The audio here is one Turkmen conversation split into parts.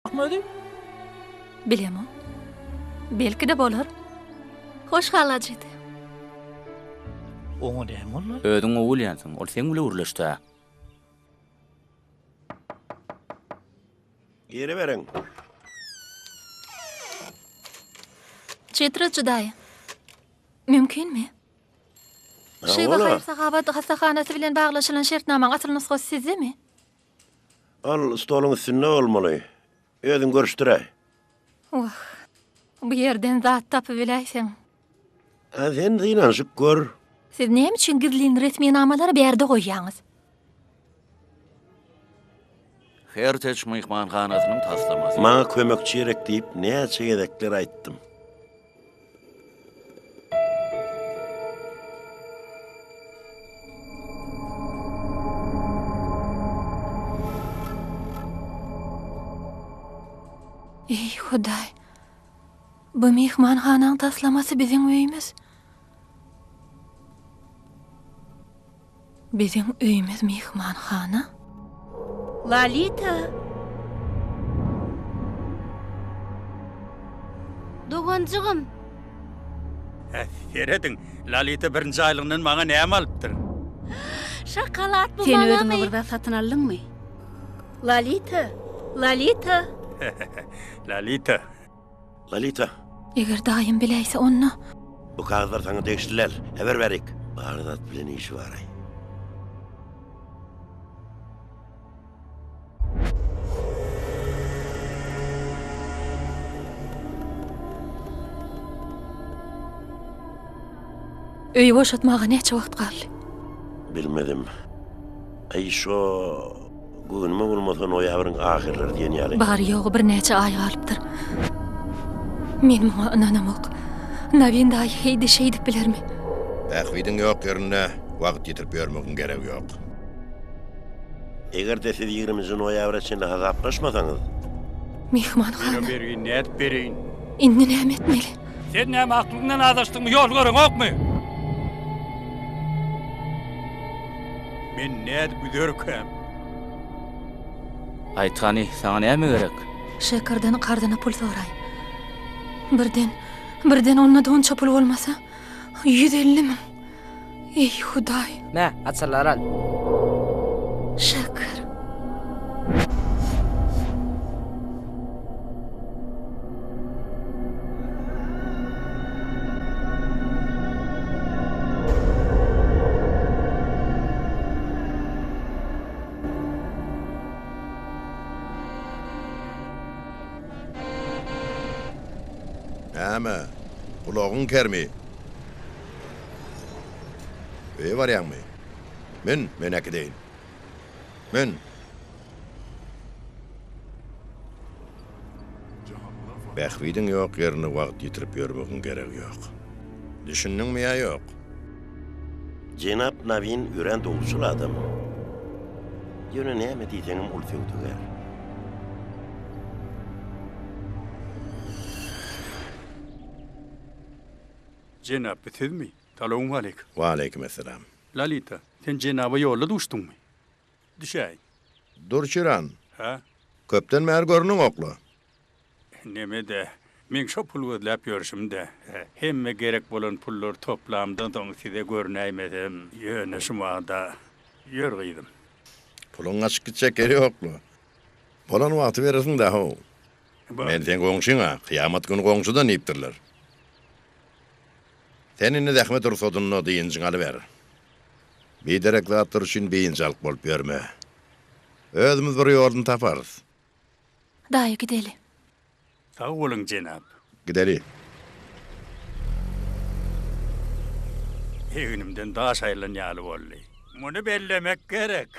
Özi? Bilemok. Belki-de bolar. Hoş gal Ajit. Oňa näme boldy? Özüň gowy bilýänsiň, ol seň bile gürleşdi-ä. Giriberiň. Çetrajy daýy. Mümkinmi? Şyba haýyr-sahawat hassahanasy bilen baglaşylan şertnamaň asyl nusgasy sizdemi? Ol stoluň üstünde bolmaly. Özüň görüşdiräý. Wah, bu ýerden zat tapybiläýseň. A sen synanyşyp gör. Siz näme üçin gizlin resminamalary bärde goýýaňyz? Heritage myhmanhanasynyň taslamasy. Maňa kömekçi gerek diýip näçe gezekler aýtdym. Eý, Hudaý! Bu myhmanhanaň taslamasy biziň öýümiz. Biziň öýümiz myhmanhana? Lalita! Doganjygym! Hä, serediň, Lalita birinji aýlygyndan maňa näme alypdyr? Şokolad bu Sen maňamy? özüňe bir zat satyn aldyňmy? Lalita! Lalita! Lalita! Lalita! Eger daýym biläýse onda? Bu kagyzlar saňa degişli däl. Äber bärik. Bar zat bilen işi bar-aý. Öýi boşatmaga näçe wagt galdy? Bilmedim. Aý, şo göwnüme bolmasa noýabryň ahyrlary diýen ýaly. Bary-ýogy birnäçe aý galypdyr. Men muňa ynanamok. Nawin daýy heý-de şeýdip bilermi? Bähbidiň ýok ýerinde wagt ýitirip ýörmegiň geregi ýok. Eger-de siz ýigriminji noýabra çenli hasaplaşmasaňyz. Myhmanhana. Men o bergini nädip bereýin? Indi näme etmeli? Sen näme aklyňdan azaşdyňmy, ýol göreňokmy? Men nädip üzerkäm? Aýt hany, saňa näme gerek? Şekerden karzyna pul soraý. Birden, birden onda-da onça pul bolmasa, 150 müň. Eý, Hudaý! Mä, açarlary al. Şeker. Näme, gulagyň kermi? Öýe barýaňmy? Mün, men äkideýin. Mün! Bähbidiň ýok ýerinde wagt ýitirip ýörmegiň geregi ýok. Düşündiňmi ýa ýok? Jenap Nawin örän dogruçyl adam. Ýöne näme diýseňem ol söwdagär. Jenap, bu sizmi? Salowmaleýkim. Waleýkimessalam. Lalita, sen jenaba ýolda duşduňmy? Düşäý. Dur Çiran. Hä? Köpden bäri görneňok-la. Neme-dä, meň şo pul gözläp ýörşüm-dä. Hemme gerek bolan pullary toplamdan soň size görnäýmesem, ýöne şumada. Ýör gyzym. Puluň gaçyp gitjek ýeri ýok-la. Bolan wagty berersiň-dä, how. Men seň goňşyň-a, kyýamat güni goňşudan diýipdirler. Sen indi zähmet rugsadynda dynjyňy alyber. Biderek zatlar üçin biynjalyk bolup ýörme. Özümiz bir ýoluny taparys. Daýy gideli. Sag boluň, jenap. Gideli. Egnimden daş aýrylan ýaly boldy. Muny bellemek gerek.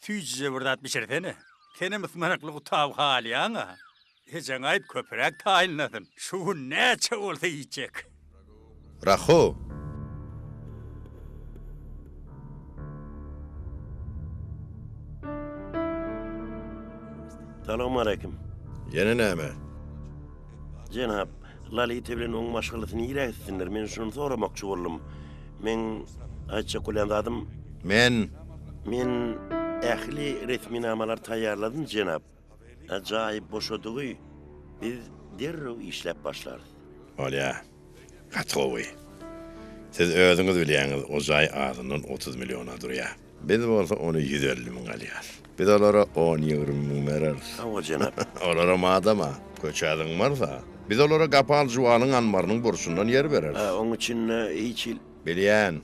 Süýjüje bir zat bişirsene. Senem ysmanakly gutaby halýaň-a. Ejeňe aýt, köpräk taýynlasyn. Şu gün näçe bolsa iýjek. Rahu! Salowmaleýkim. Ýene näme? Jenap, Lalita bilen oň maşgalasy nirä gitsinler, men şony soramakçy boldum. Meň aýtjak bolýan zadym. Men. Men ähli resminamalary taýýarladym, jenap. Jaý boşadygy biz derrew işläp başlarys. Bolýa. Gaty gowy. Siz özüňiz bilýäňiz, o jaý azyndan 30 milliona durýa. Biz bolsa ony 150 müň alýas. Biz olara on-ýigrimi müň bereris. Hawa, jenap. Olaram adam-a. Köçä zyňmarys-a. Biz olara Gapal Juwalyň anbarynyň burçundan ýer bereris. Oň içinde hiç hili. Bilýän.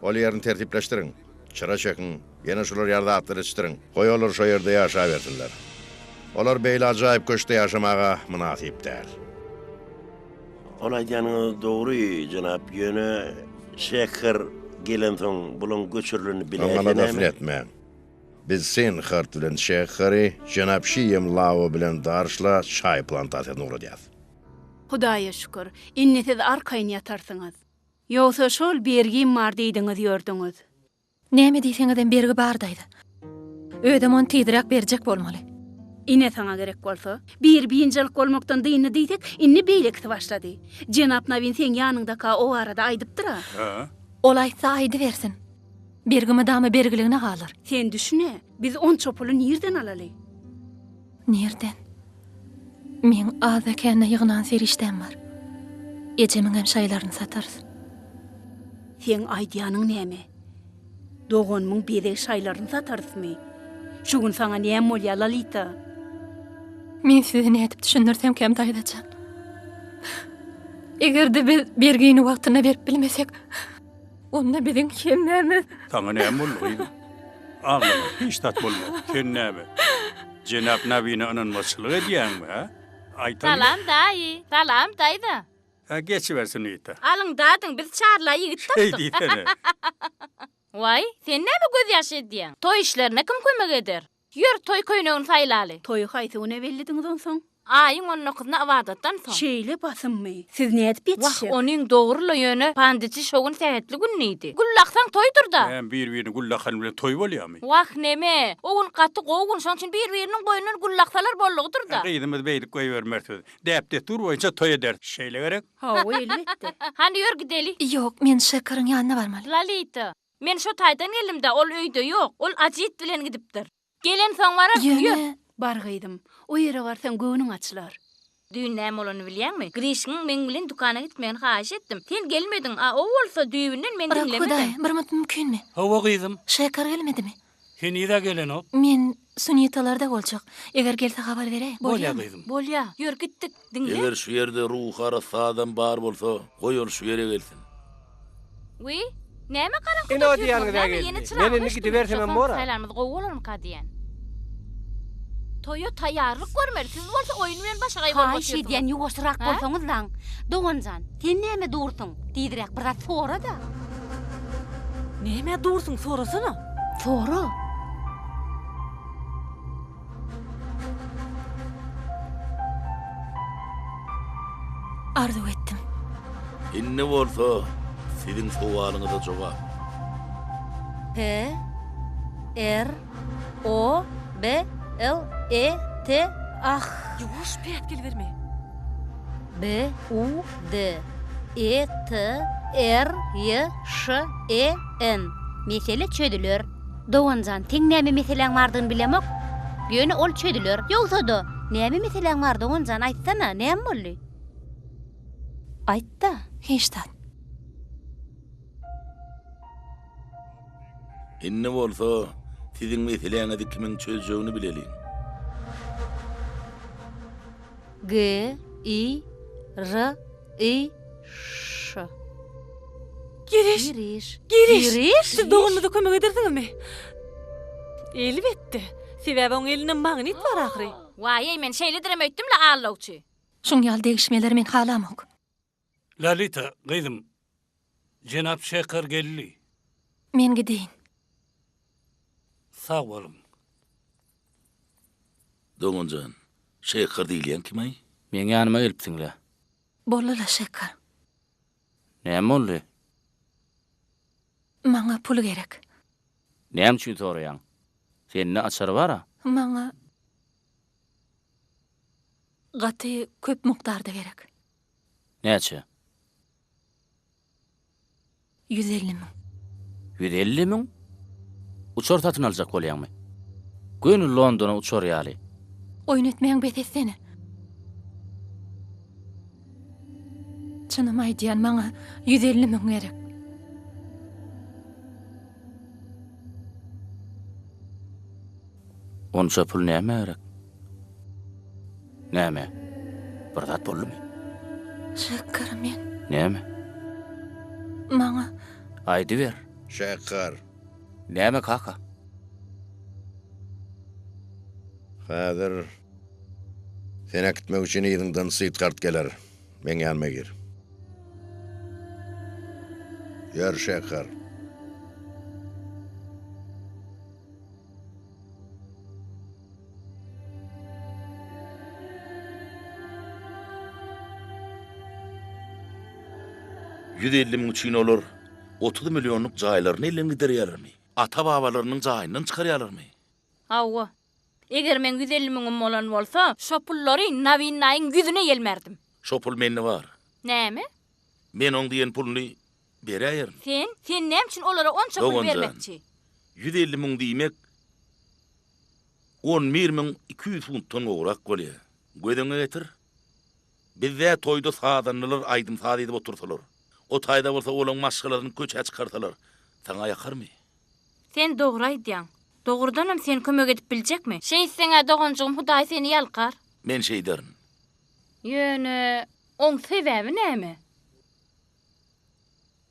Ol ýerini tertipleşdiriň. Çyra çekiň, ýene şular ýaly zatlar etişdiriň. Goý olar şo ýerde ýaşabersinler. Olar beýle ajaýyp köşkde ýaşamaga mynasyp däl. Ol aýdýanyňyz dogry, jenap, ýöne Şeker gelensoň bulaň göçürilenini Oň biläýse aladasyny näme? etmäň. Biz Senhart bilen Şekeri, jenap Şiýem Lao bilen Darşla çaý plantasiýasyna ugradýas. Hudaýa şükür, indi siz arkaýyn ýatarsyňyz. Ýogsa şol bergim bar diýdiňiz ýördüňiz. Näme diýseňizem bergi bar daýza. Özem ony tizräk berjek bolmaly. Ine saňa gerek bolsa. Biri biynjalyk bolmakdan dyndy diýsek, indi beýlekisi başlady. Jenap Nawin seň ýanyňdaka o barada aýdypdyr-a. Hä? Ol aýtsa aýdybersin. Bergi mydama bergiligine galar. Sen düşün-ä, biz onça puly nirden alaly? Nirden? Meň azda-kände ýygnan serişdäm bar. Ejemiňem şaýlaryny satarys. Seň aýdýanyň näme? Doganymyň bezeg şaýlaryny satarysmy? Şu gün saňa näme bolýar, Lolita? Men size nädip düşündirsemkäm, daýza jan? Eger-de biz bergini wagtynda berip bilmesek, onda biziň hemmämiz... Saňa näme boldy, gyzym? Aglama, hiç zat bolmaz. Sen näme, jenap Nabine ynanmazçylyk edýäňmi, hä? Aýtal. Salam, daýy. Salam, daýza. Hä, geçiber, Sunita. Alyň, dadyň, biz Çarla ýigit Şeý tapdyk. diýsene. Waý, sen näme gözýaş edýäň? Toý işlerine kim kömek eder? Ýör, toý köýnegini saýlaly. Toýy haýsy güne bellediňiz onsoň? Aýyň on dokuzyna ybadatdan soň. Şeýle basymmy? Siz nädip Wah, ýetişjek? onyň dogry-la, ýöne Pandiçi şo gün sähetli gün diýdi. Gül laksaň toýdur-da. Näme, bir-birini gül lakan bilen toý bolýamy? Wah, neme, o gün gaty gowy gün, şoň üçin bir-biriniň boýnundan gül laksalar bollugydyr-da. Gyzymyz beýdip goýbermeris biz. Däp-dessur boýunça toý ederis. Şeýle gerek? Hawa, elbetde. Hany ýör gideli. Ýok, men Şekeriň ýanyna barmaly. Lolita, Men şo taýdan geldim-dä, ol öýde ýok. Ol Ajit bilen gidipdir. Gelensoň bararys, ýör. Ýöne. Bar gyzym, o ýere barsaň göwnüň açylar. Düýn näme bolanyny bilýäňmi? Grişiň meň bilen dükana gitmegini haýyş etdim. Sen gelmediň, a o bolsa düýbünden meni Yrak diňlemedi. Hudaý, bir minut mümkinmi? Hawa gyzym. Şekar gelmedimi? Heniz-ä gelenok. Men Sunitalarda boljak. Eger gelse habar beräý, Bolýa bolýamy? gyzym. Bolýa, ýör gitdik. Diňle. Eger şu ýerde ruhy arassa adam bar bolsa, goý ol şu ýere gelsin. Wiý, näme garaňkyda Ine o otyrsyňyz, diýýäniňiz-ä näme ýene geldi. çyragy Men indi öçdümi? gidibersemem Şo bor-a. soňky saýlanymyz gowy bolarmyka diýýän. Toýa taýýarlyk görmeli, siz bolsa oýun bilen başagaý bolup Haýyş otyrsyňyz. edýän ýuwaşrak Hä? bolsaňyzlaň. Doganjan, sen näme dursuň? Tizräk bir zat sora-da. Nämä dursuň, sorasana. Sora. Arzuw etdim. Indi bolsa siziň sowalyňyza jogap. P R O B L E T Ah. Ýuwaş, päsgel berme. B U D E T R Y Ş E N Mesele çözüler. Doganjan, seň näme meseläň bardygyny bilemok. Ýöne ol çözüler. Ýogsa-da, näme meseläň bar, doganjan, aýtsana, näme boldy? Aýt-da. Hiç zat. Indi bolsa, siziň meseläňizi kimiň çözjegini bileliň. G I R I Ş. Giriş! Giriş. Giriş! Giriş! Siz doganymyza kömek edersiňizmi? Elbetde. Sebäbi oň elinde magnit bar ahyry. Waý-eý, men şeýledirem öýtdüm-le, allawçy. Şuň ýaly degişmeleri men halamok. Lalita, gyzym, jenap Şekar geldi. Men gideýin. Sag boluň. Doganjan, Şekar diýilýän kim-aý? Meň ýanyma gelipsiň-le. Boldy-la, Şekar. Näme boldy? Maňa pul gerek. Näme üçin soraýaň? Sende açar bar-a? Maňa gaty köp mukdarda gerek. Näçe? 150 müň. 150 müň? Uçar satyn aljak bolýaňmy? Göni Londona uçar ýaly. Oýun etmäň bes etsene. Çynymy aýdýan, maňa 150 müň gerek. Onça pul nämä gerek? Näme? Bir zat boldumy? Şeker men. Näme? Maňa. Aýdyber. Şeker. Näme kaka? Häzir seni äkitmek üçin yzyňdan Siddhart geler. Meň ýanyma gir. Ýör, Şeker. 150 müň üçin olar 30 millionlyk jaýlaryny elden giderýärlermi? Ata-babalarynyň jaýyndan çykarýarlarmy? Hawa. Eger meň 150 müňüm bolan bolsa, şo pullary Nawin daýyň ýüzüne ýelmärdim. Şo pul mende bar. Näme? Men oň diýen puluny beräýerin. Sen? Sen näme üçin olara onça pul Doganjan, bermekçi? 150 müň diýmek 11200 funtdan gowrak bolýar. Göz öňüňe getir. Bizde toýda sazandalar aýdym-saz edip otursalar, o taýda bolsa olaň maşgalasyny köçä çykarsalar, saňa ýakarmy? Sen dogry aýdýaň. Dogrudanam sen kömek edip biljekmi? Şeýtseň-ä doganjygym Hudaý seni ýalkar. Men şeýderin. Ýöne oň sebäbi näme?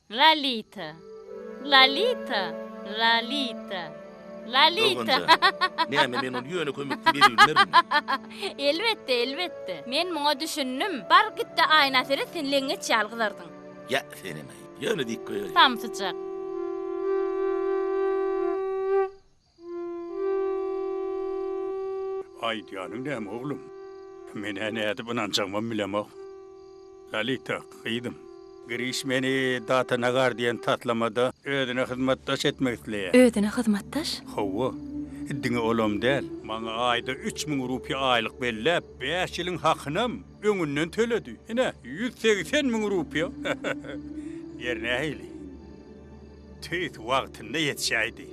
Lalita. Lalita. Lalita. Lalita. Doganjan, näme men ony ýöne kömekli beribilmerinmi? Elbetde, elbetde. Men muňa düşündim. Bar git-de aýna seret, sen leňňeç ýaly gyzardyň. Ýa, senem-aý. Ýöne diýip goýaý. Samsyjak. Aýdýanyň näme, oglum? Men-ä nädip ynanjagymam bilemok. Lalita, gyzym, Giriş meni Data Nagar diýen taslamada özüne hyzmatdaş etmek isleýär. Özüne hyzmatdaş? Hawa. Diňe olam däl, maňa aýda 3000 rupiýa aýlyk belläp, bäş ýylyň hakynam öňünden töledi. Ine, 180 müň rupiýa. Ýer nähili? Tüýs wagtynda ýetişäýdi.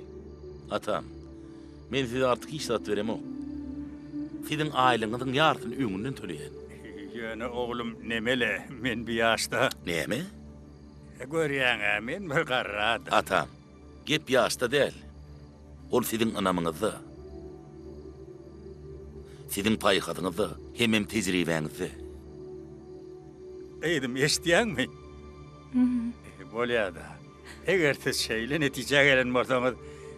Atam, men size artyk hiç zat beremok. Siziň aýlygyňyzyň ýarysyny öňünden töleýän. Ýöne oglum nemele, men bu ýaşda. Näme? Görýäň-ä, men bir garry adam. Atam, gep ýaşda däl. Ol siziň ynamyňyzda. Siziň paýhasyňyzda hemem tejribäňizde. Gyzym, eşidýäňmi? Bolýa-da. Eger siz şeýle netijä gelen bolsaňyz,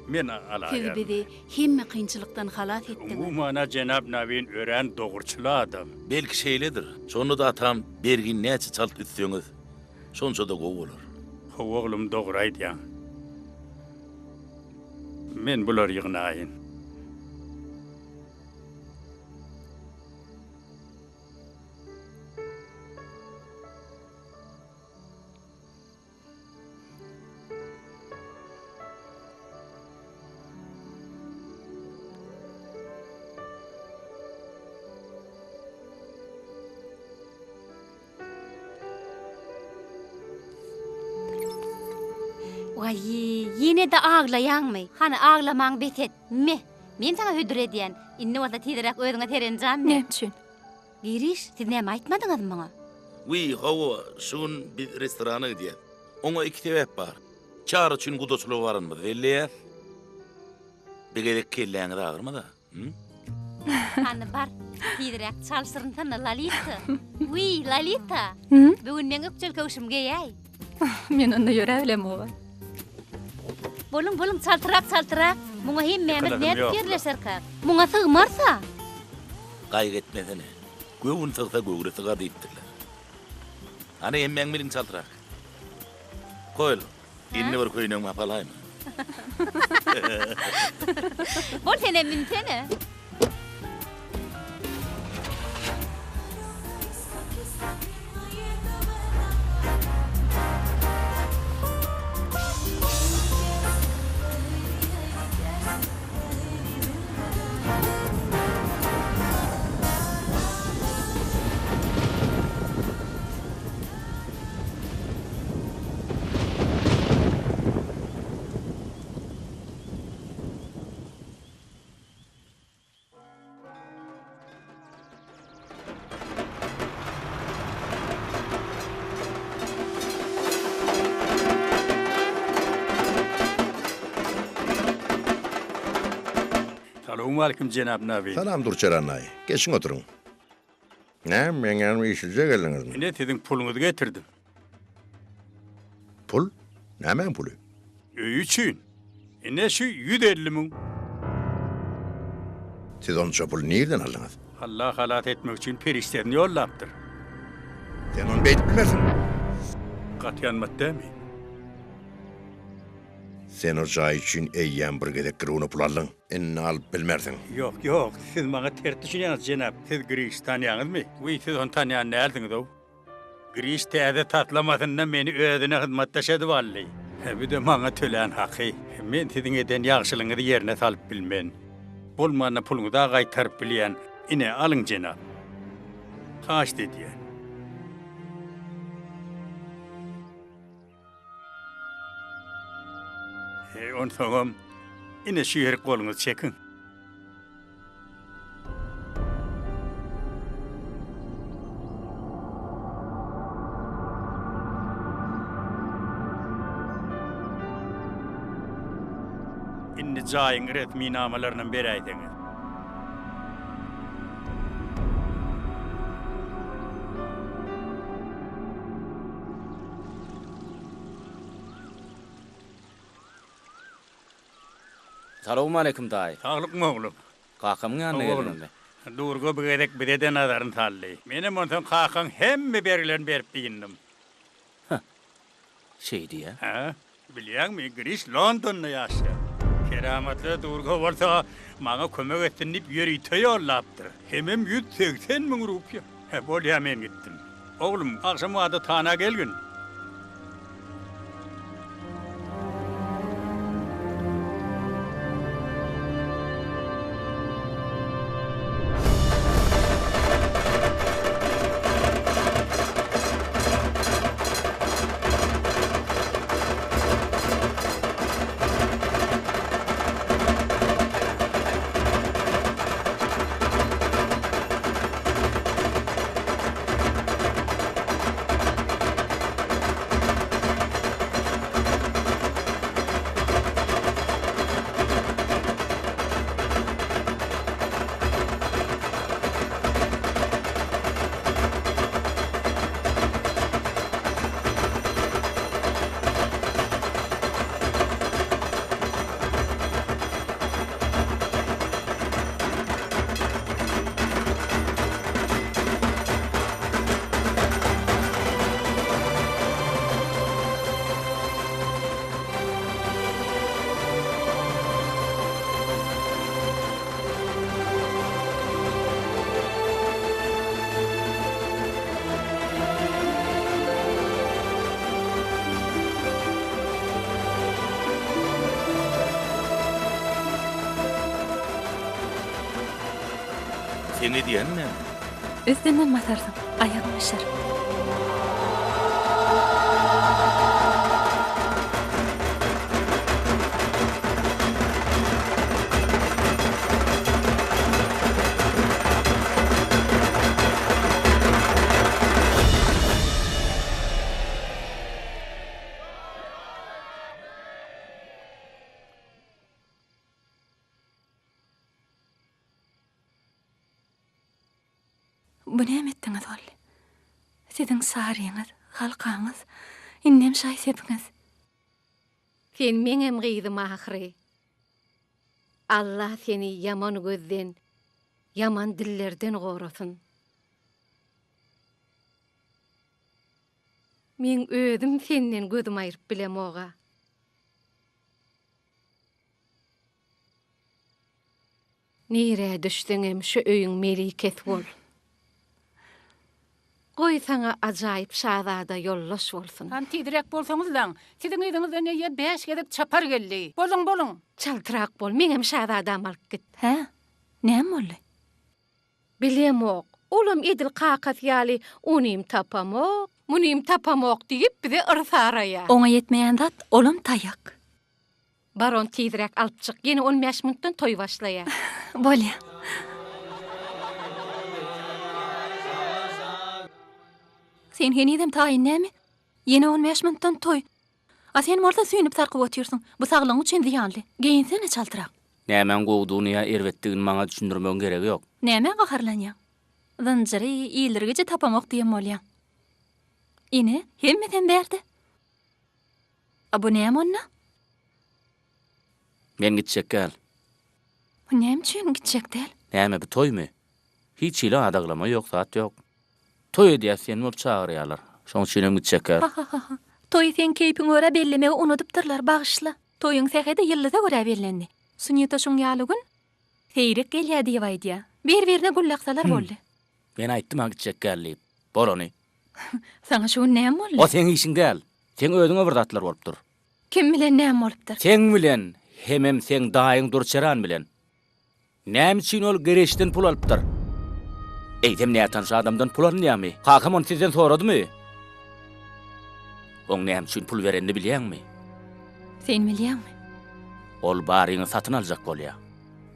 men Siz alaýaryn. bizi hemme kynçylykdan halas etdiňiz. Umuman-a jenap Nawin örän dogruçyl adam. Belki şeýledir. Şonda-da atam, bergini näçe çalt üzseňiz, şonça-da gowy bolar. Hawa oglum, dogry aýdýaň. Men bulary ýygnaýyn. Waý, ýene-de aglaýaňmy? Hany aglamaňy bes et. Me, men saňa hödür edýän. Indi bolsa tizräk özüňe serenjam ber. Näme üçin? Giriş, siz näme aýtmadyňyzmy muňa? Wiý, hawa, şu gün biz restorana gidýäs. Oňa iki sebäp bar. Çary üçin gudaçylyga baranymyzy belleýäs. Bir gezek kelläňiz agyrmaz-a, hü? Hany bar, tizräk çalşyrynsana, Lolita. Wiý, Lolita! Bu gün meň ökjeli köwşümi geýäý. Men onda ýöräbilemog-a. Boluň, boluň, çaltrak, çaltrak. Muňa hemmämiz Ýykylasym nädip ýok-la. ýerleşerkäk? Muňa sygmarsa? Gaýgy etmesene. Göwün sygsa göwre sygar diýipdirler. Hany hemmäň biliň çaltrak. Koýl, indi bir köýnegiňi hapalaýma. Bol senem münsene. Salowmalikim jenap Nawin. Salam Durçeran daýy. Geçiň oturyň. Näme, meň ýanyma işlije geldiňizmi? Ine siziň puluňyzy getirdim. Pul? Nämäň puly? Öý üçin. Ine şu 150 müň. Siz onça puly nirden aldyňyz? Allah halas etmek üçin perişdesini ýollapdyr. Sen ony beýdip bilersiň. Gaty ýanmat dämi? Sen o jaý üçin eýýäm bir gezek girewine pul aldyň. Indi alyp bilmersiň. Ýok, ýok, siz maňa ters düşünýäňiz, jenap. Siz Grişi tanýaňyzmy? Wiý, siz ony tanýan dälsiňiz-ow. Griş täze taslamasynda meni özüne hyzmatdaş edip aldy. Bu-da maňa tölän haky. Men siziň eden ýagşylygyňyzy ýerine salyp bilmen. Bolmanda puluňyzy-a gaýtaryp bilýän. Ine, alyň, jenap. Haýyşt edýän. Onsoňam, ine şu ýerik goluňyzy çekiň. Indi jaýyň resminamalarynam beräýseňiz. Salowmaleýkim daýy. Saglykmy oglum? Kakamyň ýanyna geldiňizmi? Durga bu gezek bize-de nazaryny saldy. Menem onsoň kakaň hemme bergilerini berip dyndym. Hah. Şeý diýýä. Hä? Bilýäňmi, Griş Londonda ýaşaýar. Keramatly Durga bolsa maňa kömek etsin diýip ýörite ýollapdyr. Hemem 180 müň rupiýa. Hä, bolýa men gitdim. Oglum, agşam wadathana gelgin. Seň edýäniň näme? Üstünden basarsyň, aýagyň bişer. Bu näme etdiňiz ol? Siziň saryňyz, halkaňyz, indem şaý-sepiňiz. Sen meňem gyzym ahyry. Alla seni ýaman gözden, ýaman dillerden gorasyn. Meň özüm senden gözüm aýryp bilemog-a. Nirä düşseňem şu öýüň melikesi bol. Goý saňa ajaýyp şazada ýoldaş bolsun. Hany tizräk bolsaňyzlaň, siziň yzyňyzdan eýýäm bäş gezek çapar geldi. Boluň, boluň! Çaltrak bol, meňem şazadamy alyp git. Hä? Näme boldy? Bilemok, olam edil kakasy ýaly onym tapamok, munym tapamok diýip bize yrsaraýar. Oňa ýetmeýän zat olam taýak. Baron tizräk alyp çyk, ýene on bäş minutdan toý başlaýar. Bolýa. Sen henizem taýyn dälmi? Ýene on bäş minutdan toý. A sen bolsa süýnüp sarkyp otyrsyň. Bu saglygyň üçin zyýanly. Geýinsene çaltrak. Nämäň gowudygyny ýa erbetdigini maňa düşündirmegiň geregi ýok. Nämä gaharlanýaň? Zynjyry, ildirgiji tapamok diýen bolýaň. Ine, hemmesem bärde. A bu näme onda? Men gitjek däl. Näme üçin gitjek däl? Näme, bu toýmy? Hiç hili adaglama ýok, zat ýok. Toý edýäs diýen bolup çagyrýarlar. Şoň üçinem gitjek däl. Ha-ha-ha. Toýy seň keýpiňe görä bellemegi unudypdyrlar, bagyşla. Toýuň sähedi ýyldyza görä bellendi. Sunita şuň ýaly gün seýrek gelýär diýip aýdýar. Bir-birine gül daksalar boldy. Men aýtdym-a gitjek däl diýip. Bolany. Saňa şu gün näme boldy? O seň işiň däl. Seň özüňe bir zatlar bolupdyr. Kim bilen näme bolupdyr? Seň bilen, hemem seň daýyň Durçeran bilen. Näme üçin ol Gereşden pul alypdyr? Eýsem nätanyş adamdan pul alynýarmy? Kakam ony sizden soradymy? Oň näme üçin pul berenini bilýäňmi? Sen bilýäňmi? Ol baryňy satyn aljak bolýar.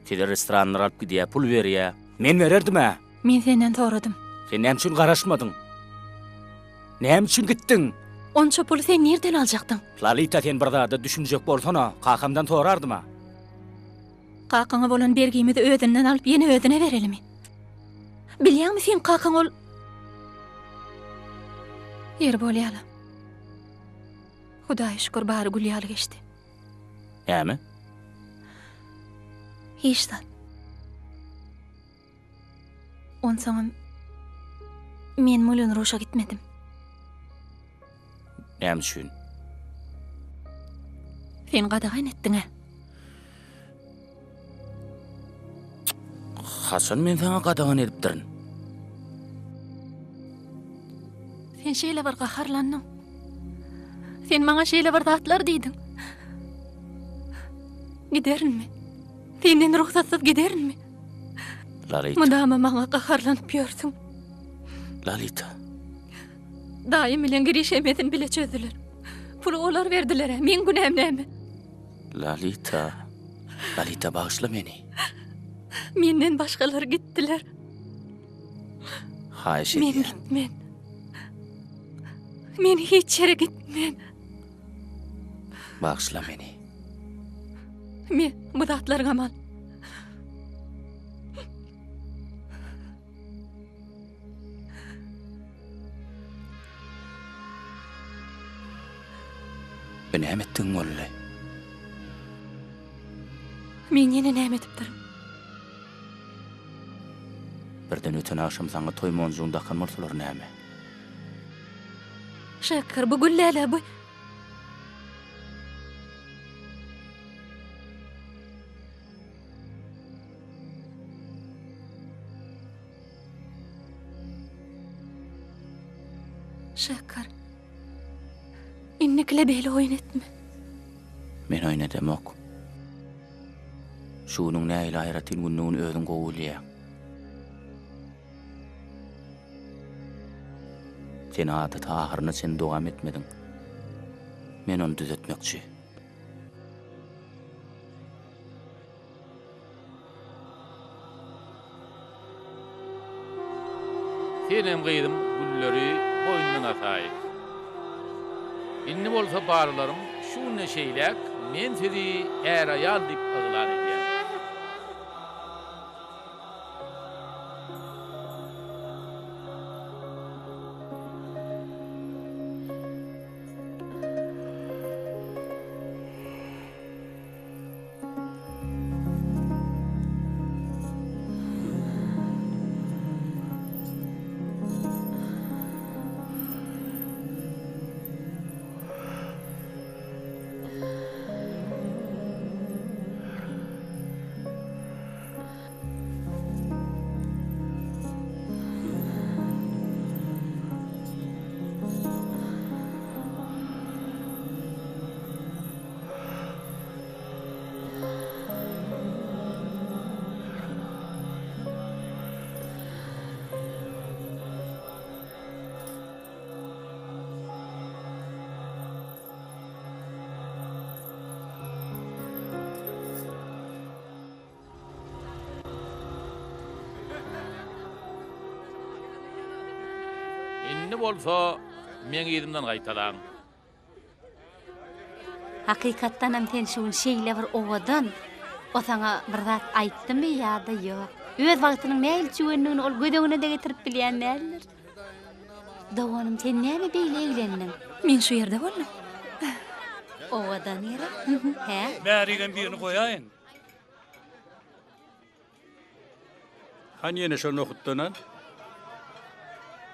Sizi restoranlara alyp gidýär, pul berýär. Men bererdim-ä! Men senden soradym. Sen näme üçin garaşmadyň? Näme üçin gitdiň? Onça puly sen nirden aljakdyň? Lalita sen bir zada düşünjek bolsana, kakamdan sorardym-a. Kakaňa bolan bergimizi özünden alyp ýene özüne berelimi? Bilýäňmi seň kakaň ol Ýeri bolýala. Hudaýa şükür bary gül ýaly geçdi. Näme? Hiç zat. Onsoňam men Moulin Ruşa gitmedim. Näme üçin? Sen gadagan etdiň-ä. Haçan men saňa gadagan edipdirin? Sen şeýle bir gaharlandyň. Sen maňa şeýle bir zatlar diýdiň. Giderinmi? Senden rugsatsyz giderinmi? Lalita. Mydama maňa gaharlanyp ýörsüň. Lalita. Daýym bilen Giriş hemmesini bile çözdüler. Puly olar berdiler-ä, meň günäm näme? Lalita. Lalita bagyşla meni. Menden başgalar gitdiler. Haýyş edýän. Men gitmen. Men hiç ýere gitmen. Bagyşla meni. Me, bu zatlaryňam al. Bu näme etdigiň boldy? Men ýene näme edipdirin? Birden öten agşam saňa toý monjugyny dakan bolsalar näme? Şeker, bu gül däl-ä, bu... Şeker, indikile beýle oýun etme. Men oýun edemok. Şu günüň nähili aýratyn gündügini özüň gowy bilýäň. Sen adaty ahyryna çenli dowam etmediň. Men ony düzetmekçi. Senem gyzym gülleri boýnundan asaý. Indi bolsa balalarym şu günden şeýläk men sizi är-aýal diýip yglan edýän. Indi bolsa meň yzymdan gaýtalaň. Hakykatdanam sen şu gün şeýle bir owadan. O saňa bir zat aýtdymy ýa-da ýok? Öz wagtynyň nähili çüwendigini ol göz öňüne-de getirip bilýän däldir. Doganym, sen näme beýle eglendiň? Men şu ýerde boldum. Owadan gerek? Hä? Bärigem birini goýaýyň. Hany ýene şo nohutdan al.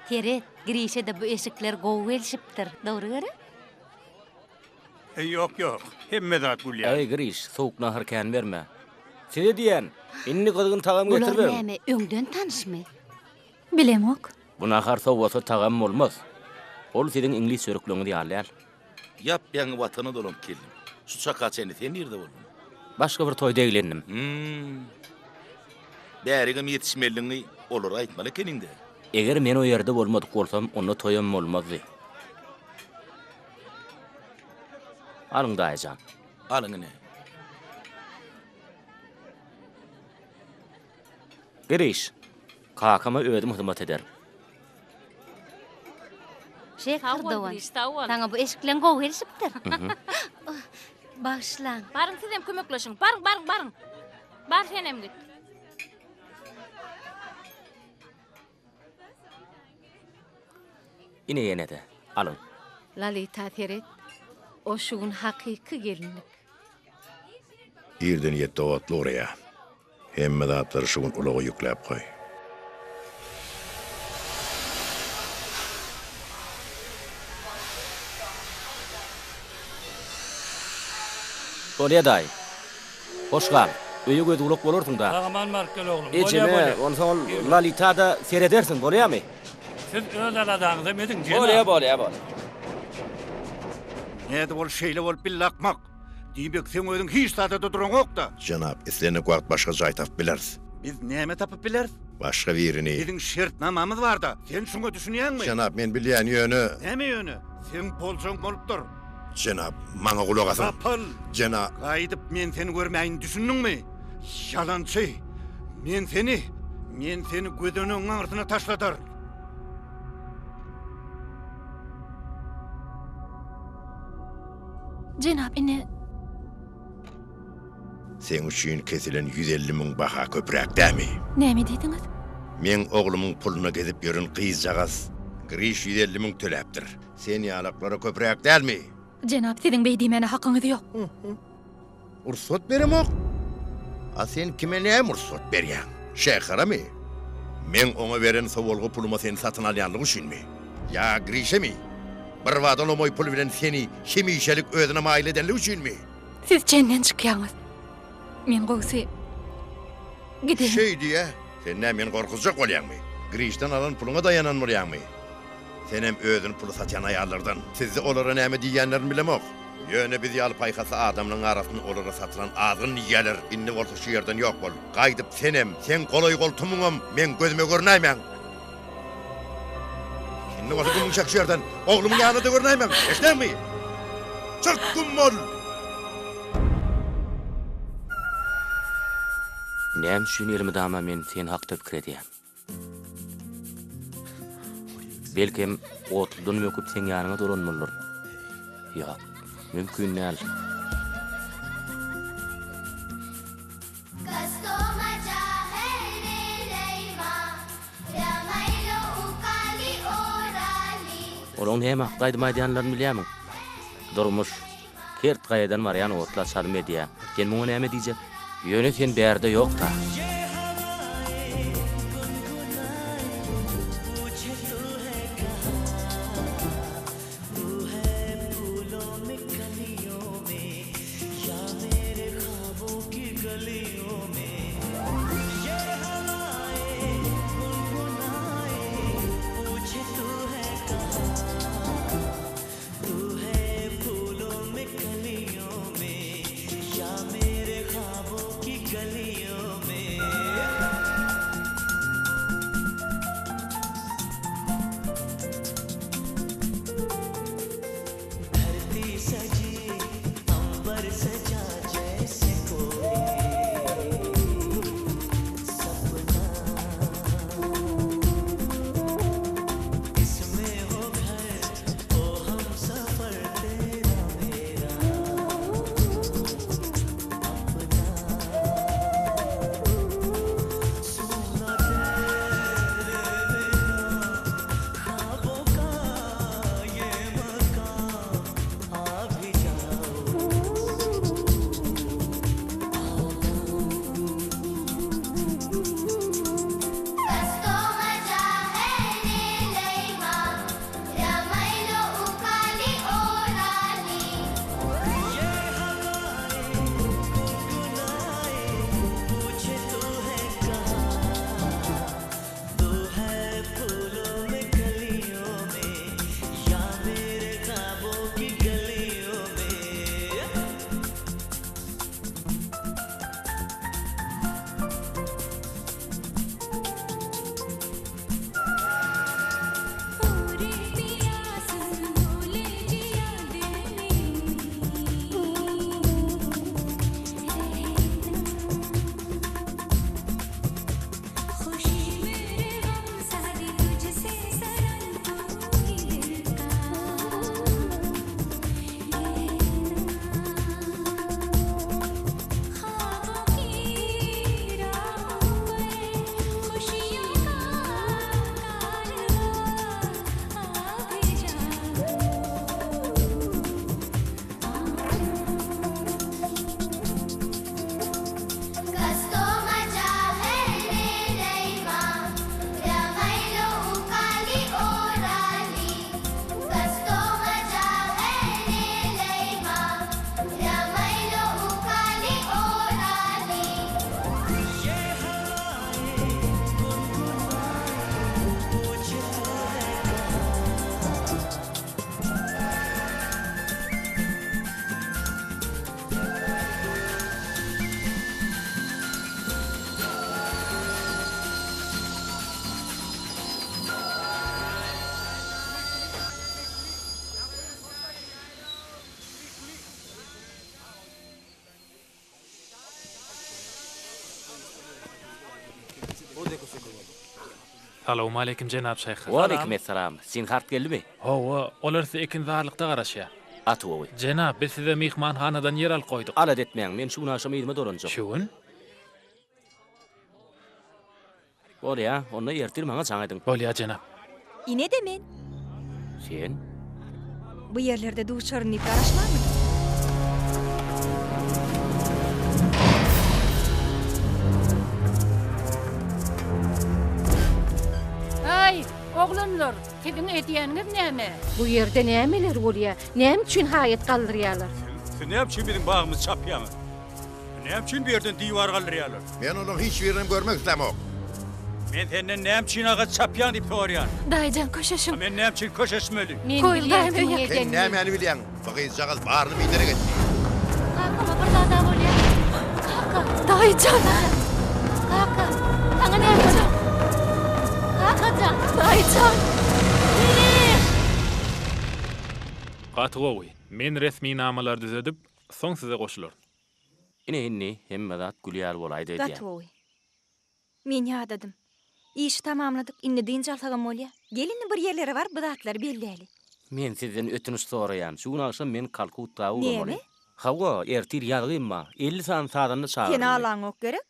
Seret, Grişe-de bu eşikler gowy gelşipdir. Dogry gerek? Eý, ýok, ýok. Hemme zat gül ýaly. Eý, Griş, sowuk nahar kän berme. Size diýýän, indi gyzgyn tagam Bular getiriberiň. näme, öňden tanyşmy? Bilemok. Bu nahar sowasa tagam bolmaz. Ol siziň iňlis çörekleňiz ýaly däl. Ýap-ýaňy Watana dolanyp geldim. Şu çaka çenli sen nirde bolduň? Başga bir toýda eglendim. Hüm. Bärigem ýetişmelidigiňi olara aýtmaly ekeniň-dä. Eger men o ýerde bolmadyk bolsam, onda toýam bolmazdy. Alyň, daýyjan. Alyň ine. Giriş. Kakama özüm hyzmat ederin. Şeker dogan, saňa bu eşikleň gowy gelşipdir. Bagyşlaň. Baryň sizem kömekleşiň. Baryň, baryň, baryň. Bar senem git. Ine ýene-de, alyň. Lalita seret, o şu gün hakyky gelinlik. Irden ýetde otly ugraýar. Hemme zatlary şu gün ulaga ýükläp goý. Bolýa daýy. Hoş gal. Öýe göz-gulak bolarsyň-da. Sag-aman baryp gel oglum. Bolýa, Ejeme, bolýa. onsoň ol Lalita-da seredersiň, bolýamy? Siz öz aladaňyzam ediň, jenap. Bolýa, bolýa, bolýa. Nädip ol şeýle bolup bildi akmak? Diýmek, seň özüň hiç zada-da duraňok-da? Jenap, islendik wagt başga jaý tapyp bileris. Biz näme tapyp bileris? Başga birini. Biziň şertnamamyz bar-da. Sen şuňa düşünýäňmi? Jenap, men bilýän, ýöne. Näme ýöne? Seň boljagyň bolupdyr. Jenap, maňa gulak asyň. Gapyl! Jena. Gaýdyp men seni görmäýin, düşündiňmi? Ýalançy! Men seni, men seni gözenegiň aňyrsyna taşladaryn. Jenap, ine. Seň üçin kesilen 150 müň baha köpräk dämi? Näme diýdiňiz? Meň oglumyň puluna gezip ýören gyzjagaz Griş 150 müň töläpdir. Sen ýalaklara köpräk dälmi? Jenap, siziň beý diýmäne hakyňyz ýok. Rugsat beremok. A sen kime näme rugsat berýäň? Şäheremi? Meň oňa beren sowalga puluma seni satyn alýanlygy üçinmi? Ýa Grişemi? Birbada lomaý pul bilen seni hemişelik özüne maýyl edenligi üçinmi? Siz çenden çykýaňyz. Men gowusy gideýin. Şeý diý-ä. Sen näme meni gorkuzjak bolýaňmy? Grişden alan puluňa daýanan bolýaňmy? Senem özüni pula satýan aýallardan. Sizde olara näme diýýänlerini bilemok. Ýöne biz ýaly paýhasly adamlaryň arasynda olara satylan azgyn diýýäler. Indi bolsa şu ýerden ýok bol. Gaýdyp senem, seň golaý-goltumyňam meň gözüme görünäýmäň. Indi bolsa gümüňi çek şu ýerden. Oglumyň ýanyna-da görünäýmäň. Eşidäňmi? Çyk güm bol! Näme üçin elmydama men sen hakda pikir edýän? Belkem, otludan böküp seň ýanyňa dolanmalydyryn. Ýok, mümkin däl. Olaň näme hakda aýdym aýdýanlaryny bilýärmiň? Durmuş, kert gaýadan barýan otla çalym edýär. Sen muňa näme diýjek? Ýöne sen bärde ýok-da. Salowmaleýkim jenap Şeýh. Waleýkim essalam. Sinhart geldimi? Hawa, olar size ekinzarlykda garaşýar. Gaty gowy. Jenap, biz size myhmanhanadan ýer alyp goýduk. Alada etmäň, men şu gün agşam yzyma dolanjak. Şu gün? Bolýa, onda ertir maňa jaň ediň. Bolýa, jenap. Ine-de men. Sen? Bu ýerlerde duşaryn diýip garaşmanmydyň? Aý, oglanlar, siziň edýäniňiz näme? Bu ýerde nämeler bolýar? Näme üçin haýat galdyrýarlar? Siz näme üçin biziň bagymyzy çapýaňyz? Näme üçin bu ýerden diwar galdyrýarlar? Men olaryň hiç birinem görmek islämok. Men senden näme üçin agaç çapýaň diýip soraýan. Daýyjan köşeşiň. A men näme üçin köşeşmeli? Men Goý, bilýän daýym kimiň öýe. Sen edenini. nämäni bilýäň? Bu gyzjagaz baryny biderek etdi. Kakama bir zad-a bolýar. Kaka! Daýyjan! Kaka! Saňa näme bolýar? Kakajan! Daýyjan! Giriş! Gaty gowy. Men resminamalary düzedip, soň size goşularyn. Ine indi hemme zat gül ýaly bolaýdy Gaty öýdýän. gowy. Men ýadadym. Işi tamamladyk, indi dynç alsagam bolýa. Gel indi bir ýerlere baryp bu zatlary belläli. Men sizden ötünç soraýan. Şu gün agşam men Kalkutta ugramaly. Näme? Hawa, ertir ýazgym bar. 50 sany sazanda Sen çagyryldy. alaňok gerek?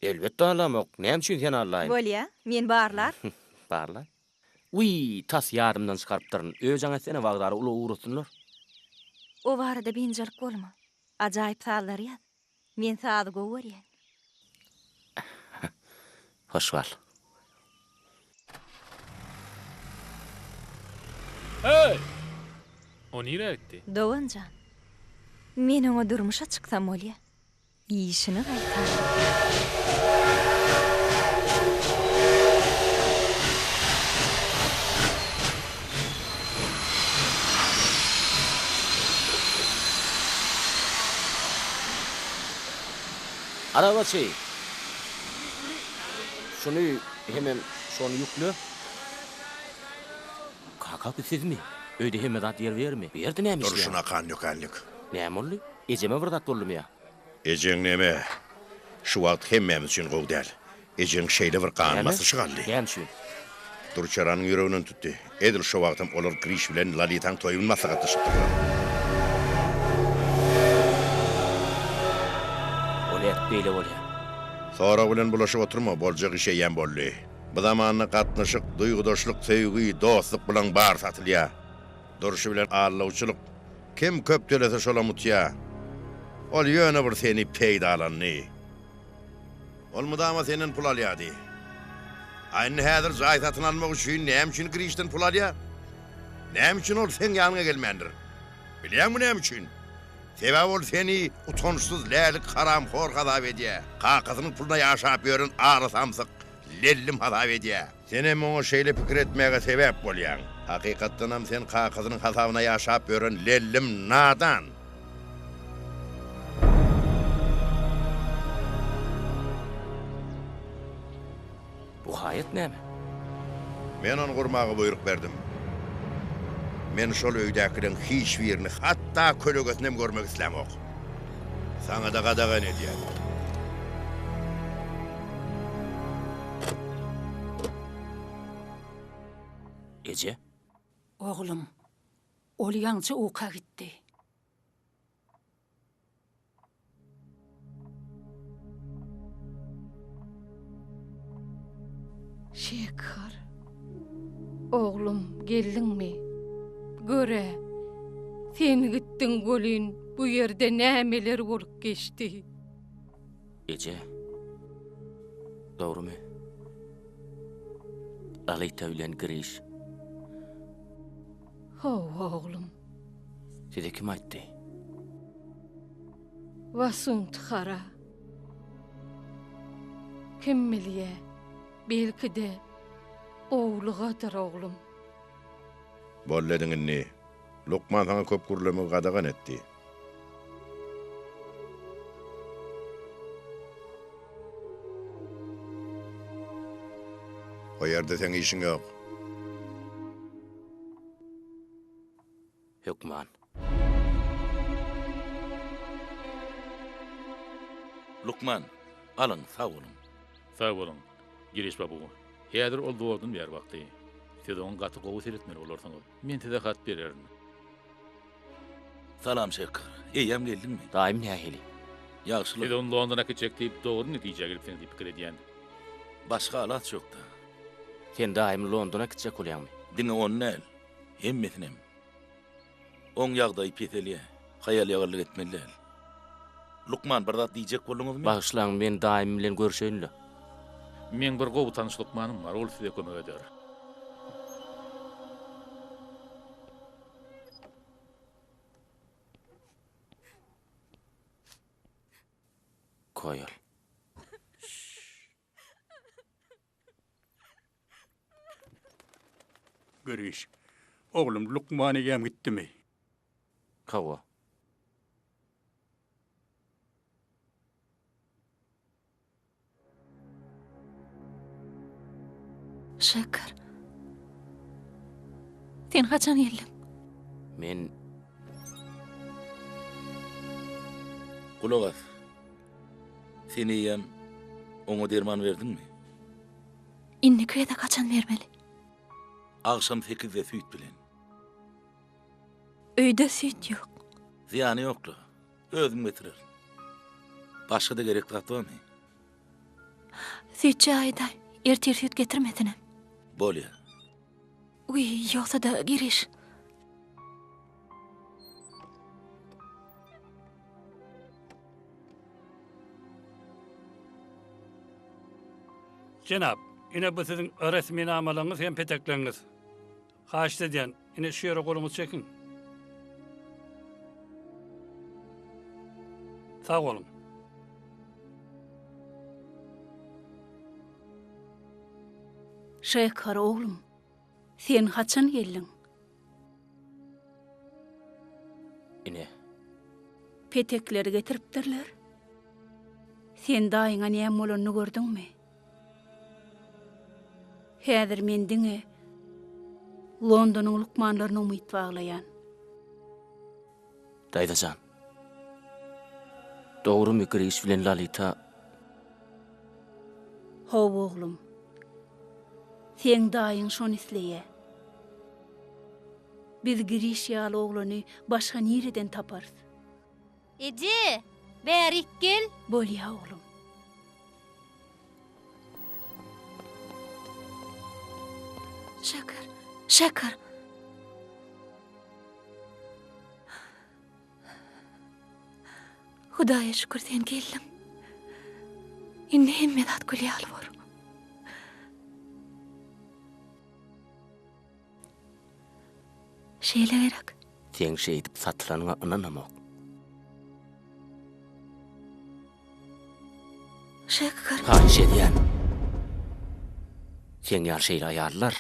Elbetde alamok. Näme üçin seni aldaýyn? Bolýa, men barlar. Barla. Wiý, tas ýadymdan çykarypdyryn. Öý jaň etsene, wokzala ulag ugratsynlar. O barada biynjalyk bolma. Ajaýyp sazlar ýaz. Men sazy gowy görýän. Hoş gal. Heý! O nirä gitdi? Dogan jan, men oňa durmuşa çyksam bolýa. Işini gaýtar. Arabaçy! Şuny hemem şony ýükle. Kaka, bu sizmi? Öýde hemme zat ýerbe-ýermi? Bu ýerde näme işleýäňiz? Durşuna kan-dökänlik. Näme boldy? Ejeme bir zat boldumy ýa? Ejeň neme? Şu wagt hemmämiz üçin gowy däl. Ejeň şeýle bir gan Näme? basyşy galdy. Näme üçin? Durçaranyň ýüreginden tutdy. Edil şo wagtam olar Griş bilen Lolitaň toýuny maslahatlaşypdyrlar. O nädip beýle bolýar? Sorag bilen bulaşyp oturma, boljak iş eýýäm boldy. Bu zamanda gatnaşyk, duýgudaşlyk, söýgi, dostluk bulaň bary satylýar. Durşy bilen allawçylyk. Kim köp tölese şolam utýa. Ol ýöne bir seni peýdalandy. Ol mydama senden pul alýardy. A indi häzir jaý satyn almak üçin näme üçin Grişden pul alýar? Näme üçin ol seň ýanyňa gelmändir? Bilýäňmi näme üçin? Sebäbi ol seni utançsyz lälik haramhor hasap edýär. Kakasynyň puluna ýaşap ýören ary samsyk, lellim hasap edýär. Senem oňa şeýle pikir etmäge sebäp bolýaň. Hakykatdanam sen kakasynyň hasabyna ýaşap ýören lellim nadan. Bu haýat näme? Men ony gurmaga buýruk berdim. Men şol öýdäkileň hiç birini, hatda kölegesinem görmek islämok. Saňa-da gadagan edýän. Eje? Oglum, ol ýaňja uka gitdi. Şekhar, oglum, geldiňmi? Gör-ä, sen gitdiň welin, bu ýerde nämeler bolup geçdi? Eje, dogrumy? Lalita bilen Griş. Hawa, oglum. Size kim aýtdy? Wasuntihara. Kim bilýä, belki-de, gowulygadyr, oglum. Boldy ediň indi. Lukman saňa köp gürlemegi gadagan etdi. O ýerde seň işiň ýok. Hökman. Lukman, alyň, sag boluň. Sag boluň, Giriş babu. Häzir ol zordan bäri bakdy. Siz oňa gaty gowy seretmeli bolarsyňyz. Men size hat bererin. Salam Şeker. Eýýäm geldiňmi? Daýym nähili? Ýagşylyk. Siz ony Londona äkitjek diýip dogry netijä gelipsiňiz diýip pikir edýän. Başga alaç ýokda. Sen daýymy Londona äkitjek bolýaňmy? Diňe ony däl, hemmesinem. Oň ýagdaýy peselýär. Haýal-ýagallyk etmeli däl. Lukman, bir zat diýjek bolduňyzmy? Bagyşlaň, men daýym bilen görşeýin-le. Meň bir gowy tanyş lukmanym bar, ol size kömek eder. Koýal. Giriş. Oglum, lukman eýýäm gitdimi? Hawa. Şeker. Sen haçan geldiň? Men Gulak as. Sen eýýäm oňa derman berdiňmi? Indiki gezek haçan bermeli? Agşam sekizde süýt bilen. Öýde süýt ýok. Zyýany ýok-la. Özüm getirerin. Başga-da gerek zat barmy? Süýtçä aýdaý, ertir süýt getirmesinem. Bolýa. Wiý, ýogsa-da giriş. Jenap, ine bu siziň resminamalaryňyz hem petekleriňiz. Haýyşt edýän, ine şu ýere goluňyzy çekiň. Sag boluň. Şekar oglum, sen haçan geldiň? Ine. Petekleri getiripdirler. Sen daýyňa näme bolanyny gördüňmi? Häzir men diňe Londonyň lukmanlaryna umyt baglaýan. Daýza jan. Dogrumy Griş bilen Lalita? Hawa oglum. Seň daýyň şony isleýä. Biz Griş ýaly oglany başga nireden taparys? Eje, bärik gel. Bolýa oglum. Şeker, şeker. Hudaýa şükür sen geldiň. Indi hemme zat gül ýaly bor. Şeýle gerek. Seň şeýdip satylanyňa ynanamok. Şeker. Haýyş edýän. Seň ýaly şeýle aýallar.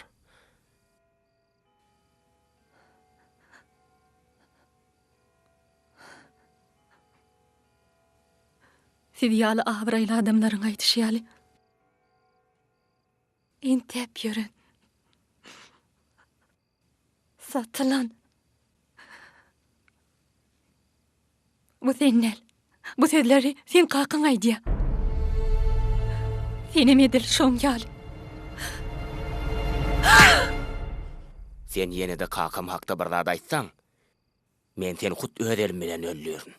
Siz ýaly abraýly adamlaryň aýdyşy ýaly. Entäp ýören. Satylan. Bu sen däl. Bu sözleri seň kakaň aýdýa. Senem edil şoň ýaly. Sen ýene-de kakam hakda bir zat aýtsaň, men seni hut öz elim bilen öldürin.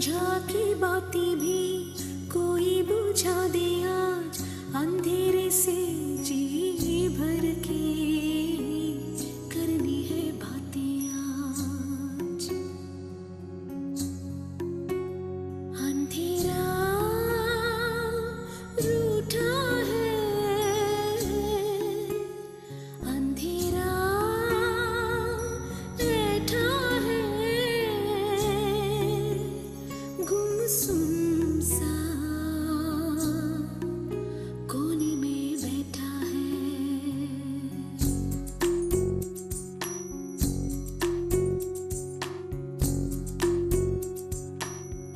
संझा की बाती भी कोई बुझा दे आज अंधेरे से जी भर के करनी है बातें आज अंधेरा रूठा है अंधेरा ऐठा है गुमसुम सा कोने में बैठा है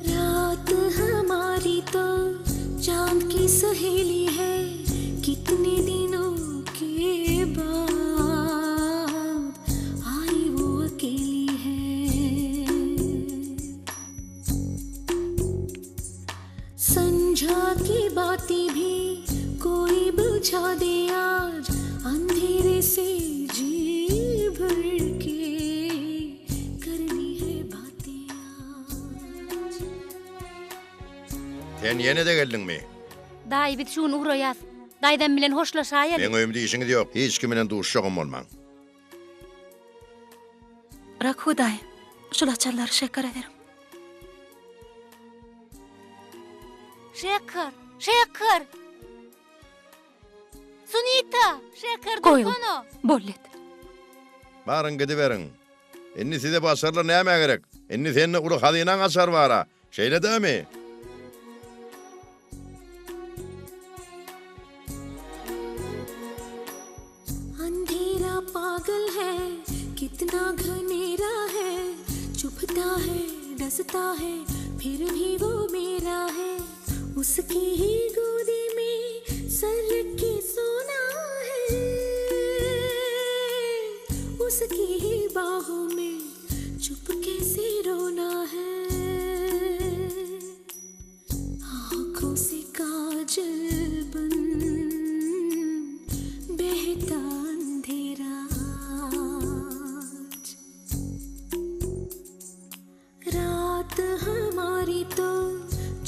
रात हमारी तो चांद की सहेली है कितने दिनों के बाद आई वो अकेली है संझा की बातें भी कोई बुझा दे आज अंधेरे से जी भर के करनी है बातें आज Sen ýene-de geldiňmi? Daýy biz şu gün ugraýas. Daýzam bilen hoşlaşaýaly. Meň öýümde işiňiz ýok. Hiç kim bilen duşuşjagam bolmaň. Rakhu daýy, şul açarlary Şekara beriň. Şeker! Şeker! Sunita! Şeker Goýuň. dursana! Bollet. Baryň gidiberiň. Indi size bu açarlar nämä gerek? Indi sende uly hazynaň açary bar-a. Şeýle dämi? अंधेरा पागल है कितना घनेरा है चुभता है डसता है फिर भी वो मेरा है उसकी ही गोदी में सर रख के सोना है उसकी ही बाहों में चुपके से रोना है आंखों से काजल बन बहता अंधेरा आज। रात हमारी तो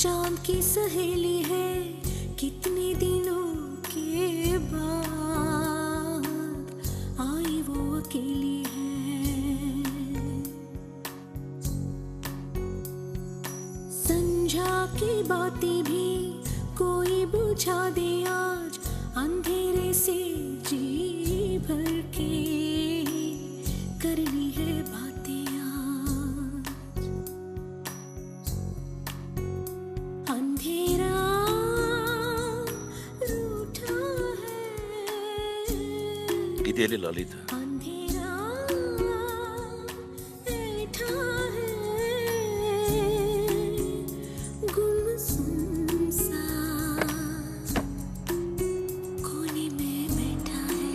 चांद की सहेली है कितने दिनों के बाद आई वो अकेली है संझा की बातें भी कोई बुझा दे आज अंधेरे से जी भर के करनी है बातें आज अंधेरा रूठा है Gideli Lalita. अंधेरा ऐठा है गुमसुम सा कोने में बैठा है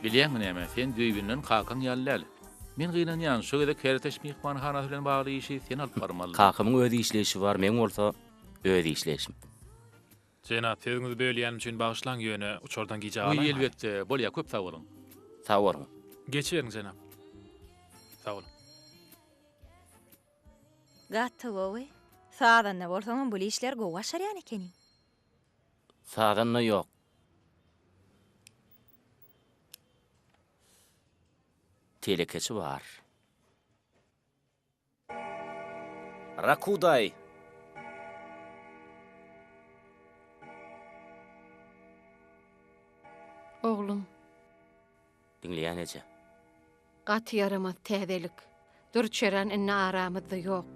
Bilýäňmi näme, sen düýbünden kakaň ýaly däl. Men gynanýan, şu gezek Heritage myhmanhanasy bilen bagly işi sen alyp barmaly. Kakamyň öz işleýşi bar, meň bolsa öz işleýşim. Jenap, sözüňizi bölýänim üçin bagyşlaň, ýöne uçardan gijä Wiý, galaýmaýyn. elbetde, bolýa, köp sag boluň. Sag boluň. Geçiberiň, jenap. Sag boluň. Gaty gowy. Sazanda bolsaňam bul işleri gowy başarýan ekeniň. Sazanda ýok. Telekeçi bar. Rakudaý! Oglum. Diňleýän eje. Gaty ýaramaz täzelik. Dürçeren indi aramyzda ýok.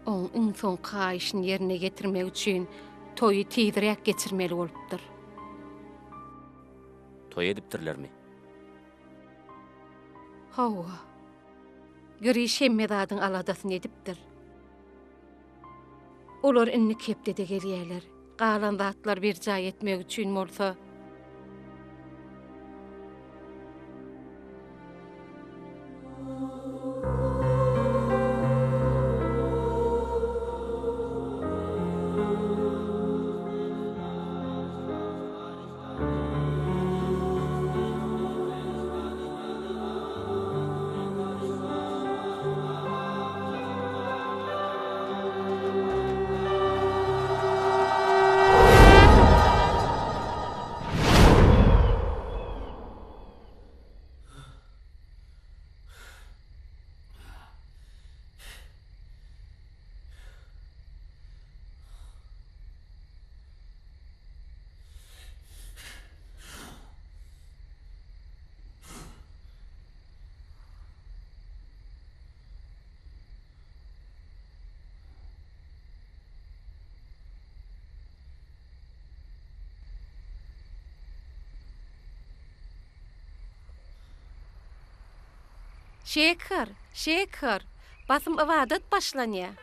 Oň iň soňky haýyşyny ýerine ýetirmek üçin toýy tizräk geçirmeli bolupdyr. Toý edipdirlermi? Hawa. Giriş hemme zadyň aladasyny edipdir. Olar indiki hepdede gelýärler. Galan zatlary berjaý etmek üçin bolsa. Şeker, şeker, basym ybadat başlanýar.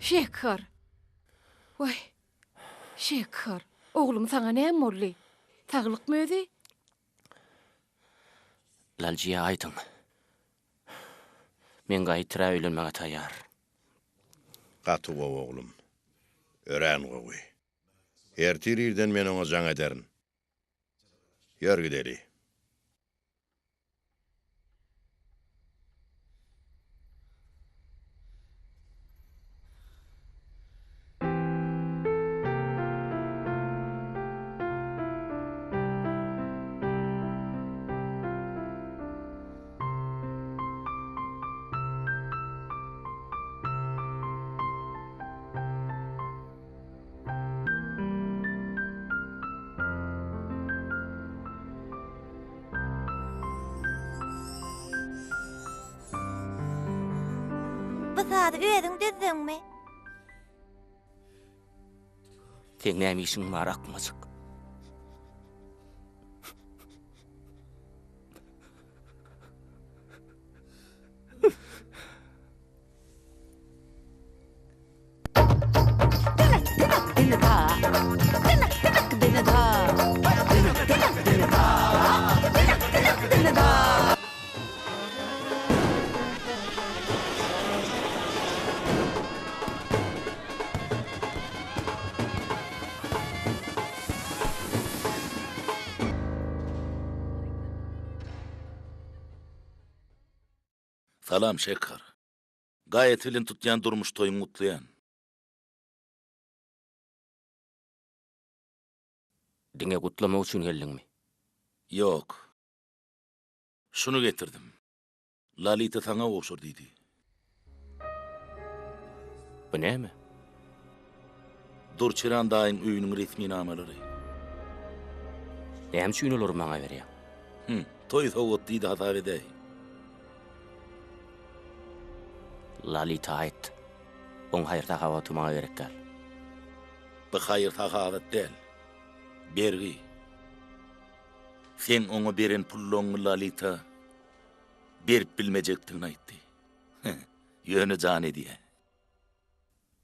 Şeker. Waý. Şeker. Oglum saňa näme boldy? Saglykmy özi? Laljiýa aýdyň. Men Gaýtra öýlenmäge taýýar. Gaty gowy oglum. Örän gowy. Ertir irden men oňa jaň ederin. Ýör gideli. Bu sazy özüň düzdüňmi? Seň näme işiň bar akmajyk? Salam Şeker. Gaýat bilen tutýan durmuş toýuňy gutlaýan. Diňe gutlamak üçin geldiňmi? Ýok. Şuny getirdim. Lalita saňa gowşur diýdi. Bu näme? Durçiran daýyň öýüniň resminamalary. Näme üçin olary maňa berýäň? Hüm, toý sowgat diýdi hasap edäý. Lalita aýt. Oň haýyr-sahawaty maňa gerek däl. Bu haýyr-sahawat däl. Bergi. Seň oňa beren pullaňňy Lalita berip bilmejekdigini aýtdy. Ýöne jan edýä.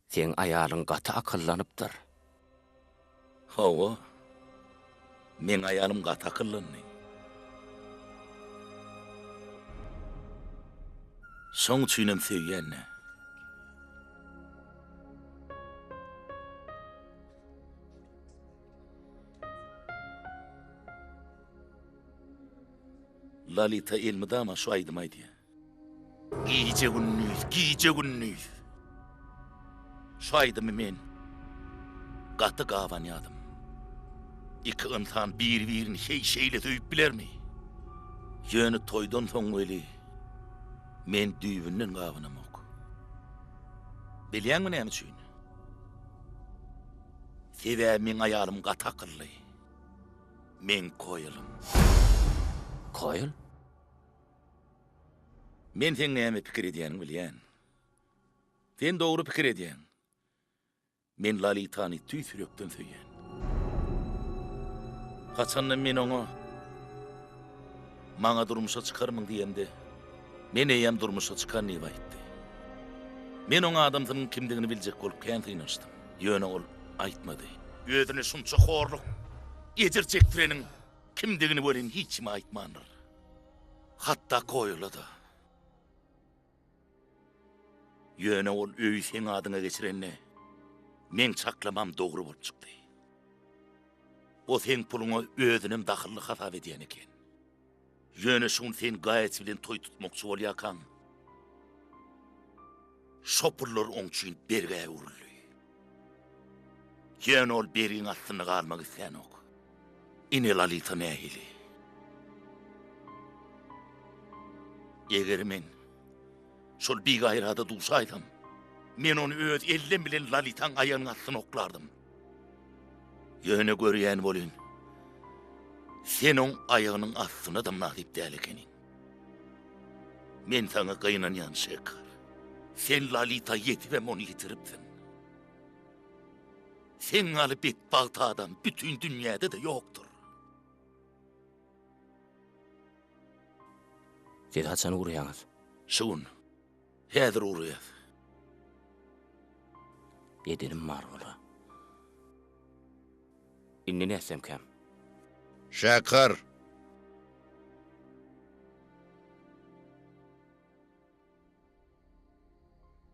Seň aýalyň gaty akyllanypdyr. Hawa. Meň aýalym gaty akyllandy. Şoň üçinem söýýän-dä. Lalita elmydama şu aýdymy aýdýar. Gije-gündiz, gije-gündiz. Şu aýdymy men gaty gabanýadym. Iki ynsan bir-birini heý şeýle söýüp bilermi? Ýöne toýdan soň weli men düýbünden gabanamok. Bilýäňmi näme üçin? Sebäbi meň aýalym gaty akylly. Meň Koýelym. Koýel? Men seň näme pikir edýäniňi bilýän. Sen dogry pikir edýäň. Men Lolitany tüýs ýürekden söýýän. Haçanda men oňa Maňa durmuşa çykarmyň diýemde, Men eýýäm durmuşa çykan diýip aýtdy. Men oň adamsynyň kimdigini biljek bolup kän synanyşdym. Ýöne ol aýtmady. Özüne şunça horluk, ejir çekdireniň kimdigini welin hiç kime aýtmandyr. Hatda Koýula-da. Ýöne ol öýi seň adyňa geçirende, meň çaklamam dogry bolup çykdy. O seň puluňa özünem dahylly hasap edýän eken. Ýöne şu gün sen Gaýets bilen toý tutmakçy bolýarkaň, şo pullar oň üçin bergä öwrüldi. Ýöne ol bergiň astynda galmak islänok. Ine Lalita nähili. Eger men şol bigaýrada duşaýsam, men ony öz ellem bilen Lalitaň aýagynyň astyna oklardym. Ýöne görýän welin, sen oň aýagynyň astyna-da mynasyp däl ekeniň. Men saňa gynanýan, Şekar. Sen Lalita ýetibem ony ýitiripsiň. Seň ýaly betbagt adam bütin dünýäde-de ýokdur. Siz haçan ugraýaňyz? Şu gün. Häzir ugraýas. Edenim bar bola. Indi nätsemkäm? Şäkar!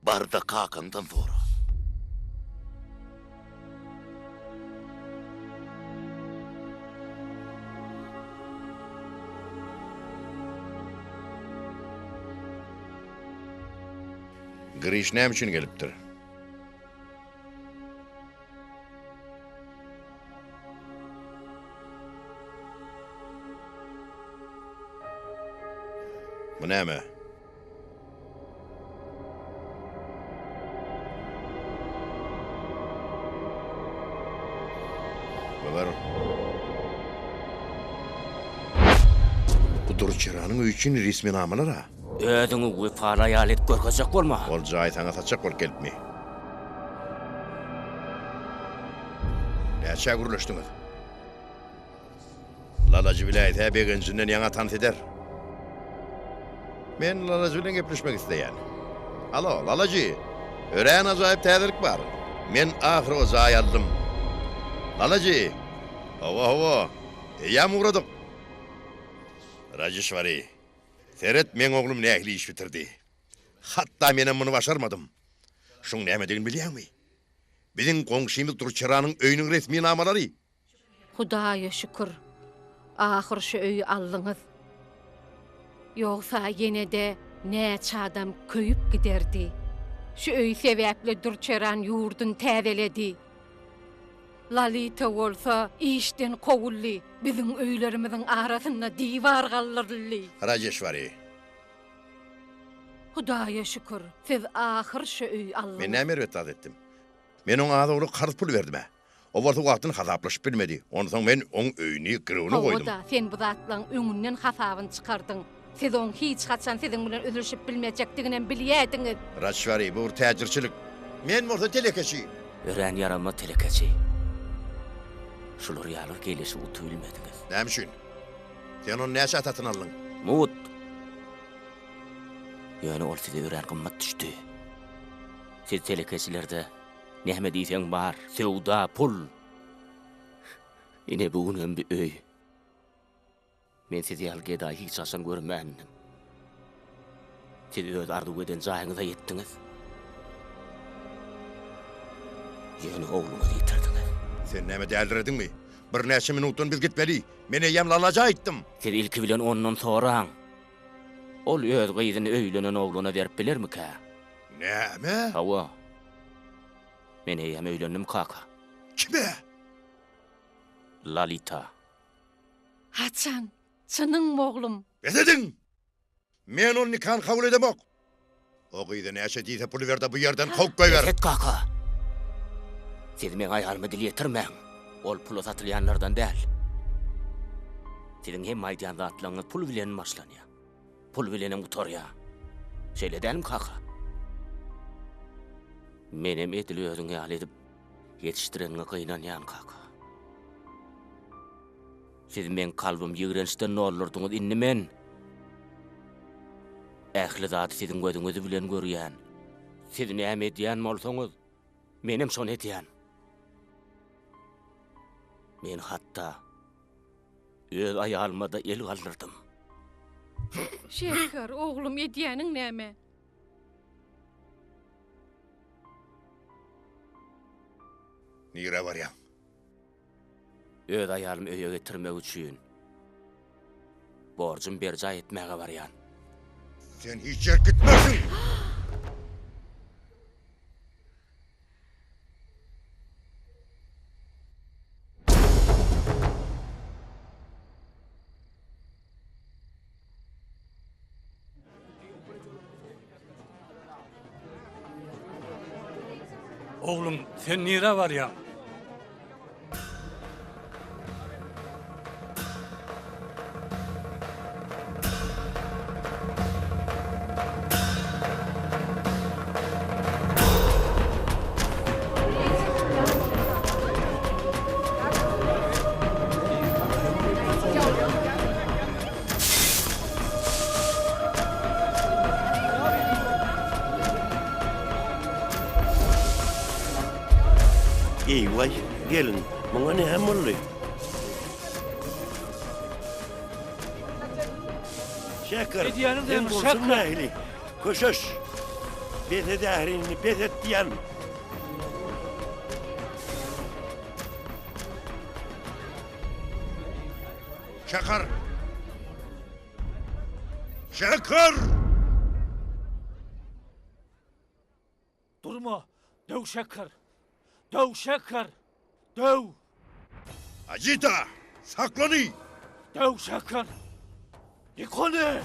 Bar-da kakaňdan sora. Griş näme üçin gelipdir? Bu näme? Bular Bu Durçeranyň öýi üçin resminamalar-a. Özüňi wepaly aýal edip görkezjek bolma. Ol jaýy saňa satjak bolup gelipmi? Näçä gürleşdiňiz? Lalajy biläýse begenjinden ýaňa tans eder. Men Lalajy bilen gepleşmek isleýän. Alo, Lalajy! Örän ajaýyp täzelik bar. Men ahyry o jaýy aldym. Lalajy! Hawa, hawa. Eýýäm ugradyk. Rajişwari, seret meň oglum nähili iş bitirdi. Hatda menem muny başarmadym. Şuň nämedigini bilýäňmi? Biziň goňşymyz Durçeranyň öýüniň resminamalary. Hudaýa şükür, ahyr şu öýi aldyňyz. Ýogsa ýene-de näçe adam köýüp giderdi. Şu öý sebäpli Dürçeran ýurduny täzeledi. Lalita bolsa işden kowuldy, biziň öýlerimiziň arasynda diwar galdyryldy. Rajeşwari. Hudaýa şükür, siz ahyr şu öýi aldyňyz. Men näme erbet zat etdim? Men oňa az-owlak karz pul berdim-ä. O bolsa wagtyny hasaplaşyp bilmedi. Onsoň men oň öýüni girewine goýdum. Hawa-da, sen bu zatlaryň öňünden hasabyny çykardyň. Siz oň hiç haçan siziň bilen üzülişip bilmejekdiginem bilýärdiňiz. Raçwari, bu bir täjirçilik. Men bolsa telekeçi. Örän ýaramaz telekeçi. Şular ýaly geleşik utubilmediňiz. Näme üçin? Sen ony näçä satyn aldyň? Mugt. Ýöne ol size örän gymmat düşdi. Siz telekeçilerde näme diýseň bar, söwda, pul. Ine bu günem bir öý. Men siz ýaly gedaý hiç haçan görmändim. Siz öz arzuw eden jaýyňyza ýetdiňiz. Ýöne ogluňyzy ýitirdiňiz. Sen näme dälirediňmi? Birnäçe minutdan biz gitmeli. Men eýýäm Lalaja aýtdym. Siz ilki bilen ondan soraň. Ol öz gyzyny öýlenen oglana berip bilermikä? Näme? Hawa. Men eýýäm öýlendim, kaka. Kime? Lalita. Haçan? Çynyňmy, oglum? Bes ediň! Men ol nikany kabul edemok. O gyza näçe diýse puly ber-de bu ýerden kowup goýber. Bes et, kaka! Siz meň aýalyma dil ýetirmäň. Ol pula satylýanlardan däl. Siziň hemme aýdýan zatlaryňyz pul bilen başlanýar. Pul bilenem gutarýar. Şeýle dälmi, kaka? Menem edil özüň ýaly edip ýetişdireniňe gynanýan, kaka. Siz meň kalbymy ýigrençden doldurdyňyz, indi men ähli zady siziň gözüňiz bilen görýän. Siz näme edýän bolsaňyz, menem şony edýän. Men hatda öz aýalyma-da el galdyrdym. Şeker, oglum, edýäniň näme? Nirä barýaň? Öz aýalymy öýe getirmek üçin borjumy berjaý etmäge barýan. Sen hiç ýerik gitmersiň! Oglum, sen nirä barýaň? Eý-waý, gelin, muňa näme boldy? Şeker, Edýäniň seň näme, bolşuň Şeker? nähili? Köşeş! Bes et ähriňi, bes et diýýän! Şeker! Şeker! Durma! Döw Şeker! Döw Şeker! Döw! Ajita! Saklany! Döw Şeker! Ýyk ony!